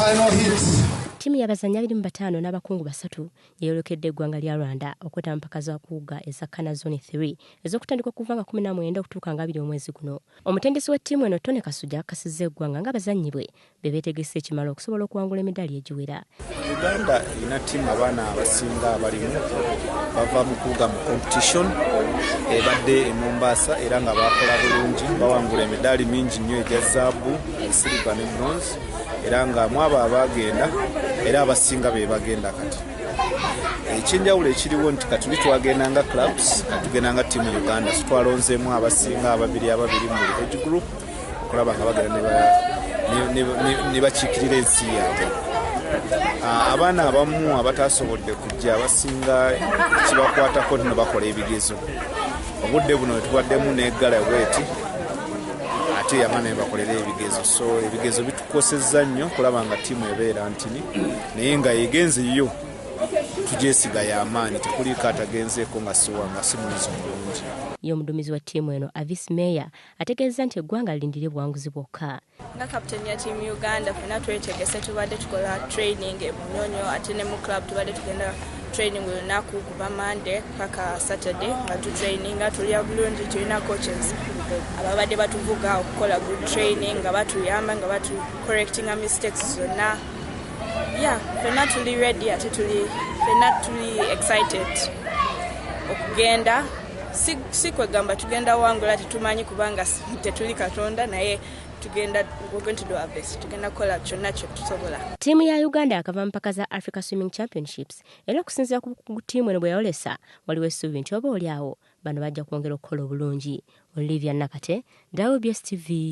Final heat. Ttiimu y'abazannyi 25 n'abakungu basatu yeeyolekedde eggwanga lya Rwanda okwetaba mu mpaka za kuwuga eza Kana Zone 3 ez'okutandika okuva nga 19 okutuuka nga 20 omwezi guno. Omutendesi wa ttiimu eno, Tony Kasujja, akakasizza eggwanga ng'abazannyi bwe be beetegese ekimala okusobola okuwangula emidaali egiwera. Uganda erina ttiimu, abaana abasinga abalimu bava mu kuwuga mu competition ebadde e Mombasa, era nga bakola bulungi, bawangula emidaali mingi nnyo egya zaabu, silver ne bronze, era nga mwabo abagenda era abasinga be bagenda. Kati ekyenjawulo ekiriwo nti katuli twagenda nga clubs, katugenda nga ttiimu Uganda, so twalonzeemu abasinga ababiri ababiri mu buli age group okulaba nga bagenda ne bakiikirira ensi yaabwe. Abaana abamu abatasobodde kujja, abasinga kibakwatako nno bakola ebigezo. Obudde buno wetubaddemu neggala bweti, ate abaana ne bakolera ebigezo, so ebigezo bitukosezza nnyo kulaba nga ttiimu ebeera ntini, naye nga egenze yo tugyesiga y'amaanyi, tekuliiko atagenzeeko nga siwa nga si muyizi mulungi. Ye omuduumizi wa ttiimu eno, Avis Meya, ategeezezza nti eggwanga lirindire buwanguzi bwokka. Nga captain ya team Uganda, fena twetegese. Tubadde tukola training e Munyonyo, ate ne mu club tubadde tugenda training buli lunaku kuva Monday paka Saturday nga tutraininga, tulya bulungi. Tulina coaches ababadde batuvuga okukola good training, nga batuyamba, nga batu correctinga mistakes zonna. Yeah, fena tuli ready, ate tuli fena tuli excited okugenda. Si kwegamba tugenda wangula, tetumanyi kubanga tetuli Katonda, naye tugenda, we're going to do our best, tugenda kukola kyonna kye tusobola. Ttiimu ya Uganda yakava mu mpaka za Africa Swimming Championships, era okusinziira ku ttiimu eno bwe yayolesa, waliwo essuubi nti oba oli awo bano bajja kwongera okukola obulungi. Olivia Nakate, WBS TV.